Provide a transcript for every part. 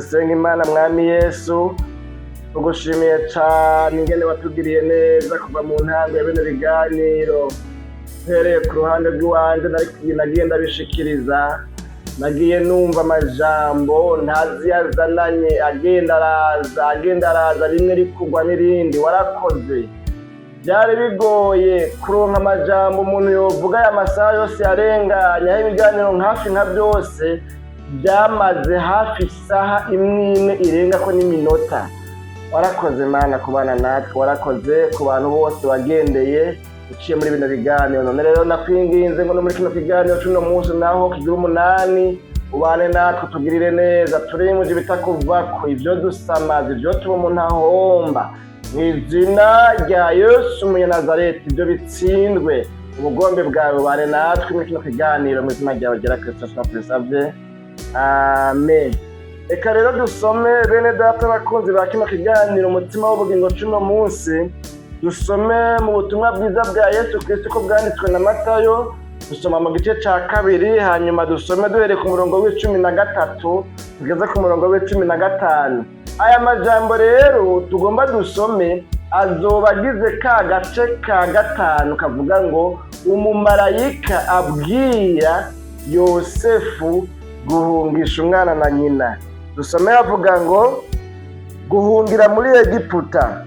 Senga Imana. Mwami Yesu, tugushimiye cane ingene watugiriye neza kuva mu ntango ya bino biganiro. Uhereye ku ruhande rw'iwanje, nagiye ndabishikiriza, nagiye numva amajambo ntazi yazananye, agenda araza, agenda araza, rimwe rikugwa n'irindi. Warakoze. Byari bigoye kuronka amajambo umuntu yovuga aya masaha yose yarenganye, aho ibiganiro hafi nka byose byamaze hafi isaha imwe imwe irengako n'iminota. Warakoze, Mana, kubana natwe. Warakoze ku bantu bose wagendeye uciye muri bino biganiro. None rero nakwinginze ngo no muri kino kiganiro c'uno munsi naho kigira umunani, ubane natwe, tugirire neza. Turimuje ibitakuvako, ivyo dusamaza, ivyo tuba umuntu ahomba. Mu izina rya Yesu Umunyanazareti, ibyo bitsindwe. Ubugombe bwawe bubane natwe muri kino kiganiro. Mu izina ryawe ryera Kristo tubisabye, amen. Reka rero dusome, bene data abakunzi ba kino kiganiro Umutima w'Ubugingo c'uno munsi. Dusome mu butumwa bwiza bwa Yesu Kristo ko bwanditswe na Matayo. Dusoma mu gice ca kabiri, hanyuma dusome duhereye ku murongo wa 13 tugeze ku murongo wa 15. Aya majambo rero tugomba dusome azoba agize ka gace ka gatanu kavuga ngo umumarayika abwira Yosefu guhungisha umwana na nyina. Dusome, avuga ngo guhungira muri Egiputa.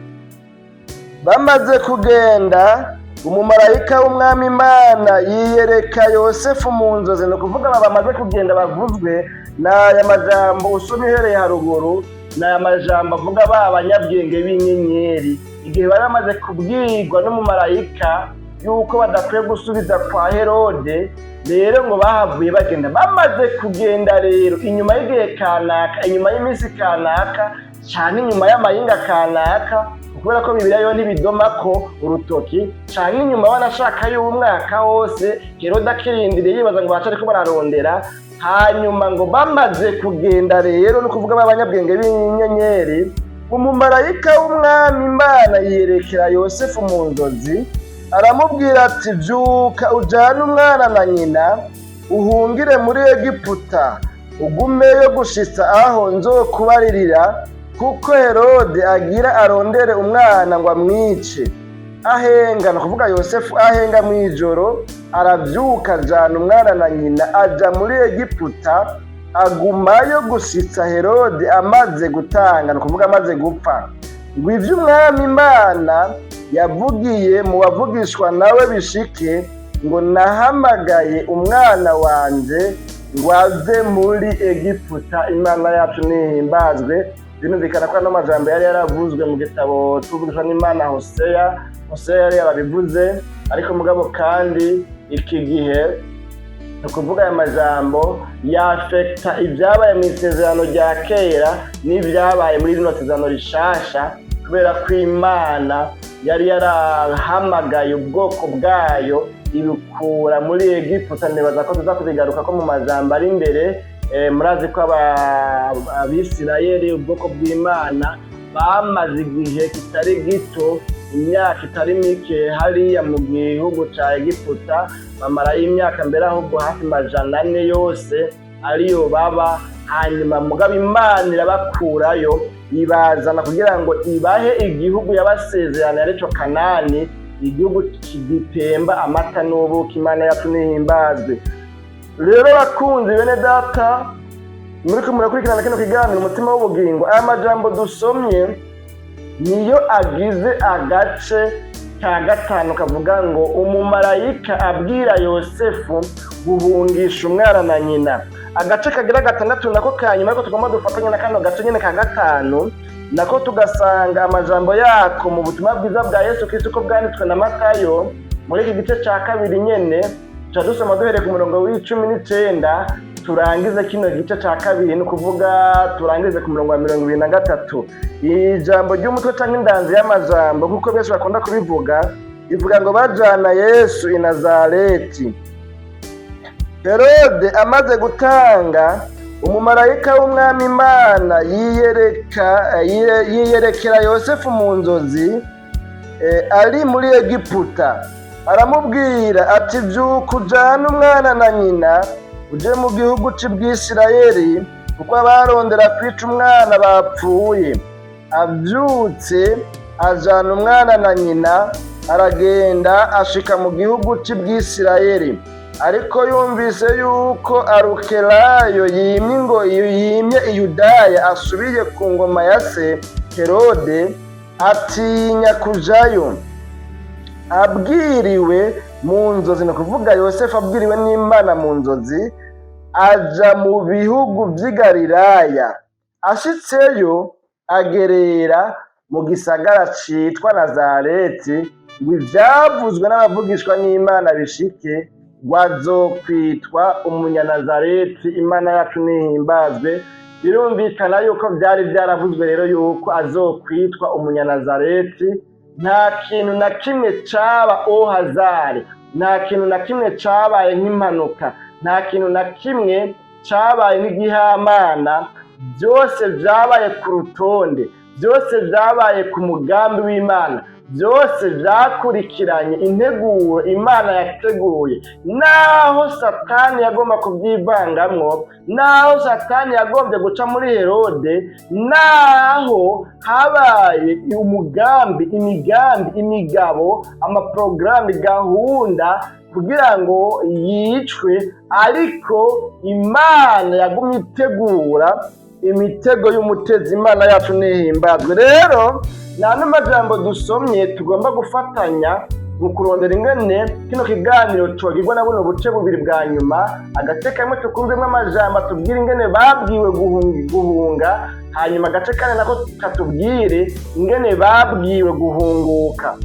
Bamaze kugenda, umumarayika w'Umwami Imana yiyereka Yosefu mu nzozi. Ni ukuvuga aba bamaze kugenda bavuzwe ni aya majambo usoma uhereye haruguru, ni aya majambo avuga ba banyabwenge b'inyenyeri, igihe bari bamaze kubwirwa n'umumarayika yuko badakwiye gusubiza kwa Herode. Rero ngo bahavuye bagenda. Bamaze kugenda rero, inyuma y'igihe kanaka, inyuma y'iminsi kanaka canke inyuma y'amayinga kanaka, kubera ko Bibiliya yo ntibidomako urutoki, canke inyuma banashaka y'umwaka wose, Herode akirindiriye yibaza ngo baca ariko bararondera. Hanyuma ngo bamaze kugenda rero, ni ukuvuga b'abanyabwenge b'inyenyeri, umumarayika w'Umwami Imana yerekera Yosefu mu nzozi, aramubwira ati: "Vyuka, ujane umwana na nyina, uhungire muri Egiputa, ugumeyo gushitsa aho nzokubaririra, kuko Herode agira arondere umwana ngo amwice." Ahenga, ni ukuvuga Yosefu, ahenga mw'ijoro, aravyuka, ajana umwana na nyina, aja muri Egiputa, agumayo gushitsa Herode amaze gutanga, ni ukuvuga amaze gupfa, ngo ivyo Umwami Imana yavugiye mu bavugishwa nawe bishike, ngo: "Nahamagaye umwana wanje ngo ave muri Egiputa." Imana yacu nihimbazwe. Birumvikana ko ano majambo yari yaravuzwe mu gitabo tuvugishwa n'Imana Hoseya. Hoseya yari yarabivuze, ariko mugabo kandi iki gihe, ni ukuvuga aya majambo yafekita ibyabaye mu Isezerano rya Kera n'ibyabaye muri rino sezerano rishasha, kubera ko Imana yari yarahamagaye ubwoko bwayo ibukura muri Egiputa. Nibaza ko tuza kubigaruka ko mu majambo ari imbere. Murazi ko Abisirayeli, ubwoko bw'Imana, bamaze igihe kitari gito, imyaka itari mike, hariya mu gihugu ca Egiputa. Bamarayo imyaka mbere ahubwo hafi 400 yose ariyo baba. Hanyuma mugabo Imana irabakurayo, ibazana kugira ngo ibahe igihugu yabasezerano, arico Kanani, igihugu gitemba amata n'ubuki. Imana yacu nihimbazwe. Rero bakunzi, bene data muriko murakurikirana kino kiganiro Umutima w'Ubugingo, aya majambo dusomye niyo agize agace ka gatanu kavuga ngo umumarayika abwira Yosefu guhungisha umwana na nyina. Agace kagira gatandatu nako ka nyuma, ariko tugomba dufatanya na kano gace nyine ka gatanu, nako tugasanga amajambo yako mu butumwa bwiza bwa Yesu Kristo uko bwanditswe na Matayo, muri iki gice ca kabiri nyene. Tuca dusoma duhereye ku murongo wa 19, turangize kino gice ca kabiri, ni ukuvuga turangize ku murongo wa 23. Ijambo ry'umutwe canke indanzi y'amajambo, nk'uko benshi bakunda kubivuga, ivuga ngo bajana Yesu i Nazareti. Herode amaze gutanga, umumarayika w'Umwami Imana yiyerekera Yosefu mu nzozi ari muri Egiputa, aramubwira ati: "Vyuka, ujane umwana na nyina, uje mu gihugu c'Ubwisirayeli, Kuko abarondera kwica umwana bapfuye. Avyutse, ajana umwana na nyina, aragenda ashika mu gihugu c'Ibwisirayeli. Ariko yumvise yuko Arukelayo yimye ngo yimye Iyudaya, asubiye ku ngoma ya se Herode, atinya kujayo. Abwiriwe mu nzozi, ni ukuvuga Yosefu abwiriwe n'Imana mu nzozi, aja mu bihugu vy'i Galilaya. Ashitseyo, agerera mu gisagara citwa Nazareti, ngo ivyavuzwe n'abavugishwa n'Imana bishike, ngo azokwitwa Umunyanazareti. Imana yacu nihimbazwe. Birumvikana yuko vyari vyaravuzwe rero yuko azokwitwa Umunyanazareti. Nta kintu na kimwe caba au hasard, nta kintu na kimwe cabaye nk'impanuka, nta kintu na kimwe cabaye nk'igihamana. Byose vyabaye ku rutonde, byose vyabaye ku mugambi w'Imana, byose vyakurikiranye integuro Imana yateguye. Naho Satani yagomba kubyivangamwo, naho Satani yagombye guca muri Herode, naho habaye umugambi, imigambi, imigabo, amaporogaramu, gahunda kugira ngo yicwe, ariko Imana yagumye itegura imitego y'umutezi. Imana yacu nihimbazwe. Rero nta n'amajambo dusomye tugomba gufatanya mu kurondera ingene kino kiganiro cogirwa na buno buce bubiri bwa nyuma. Agace kamwe tukumvemwo amajambo atubwira ingene babwiwe guhunga, hanyuma agace kandi nako katubwire ingene babwiwe guhunguka.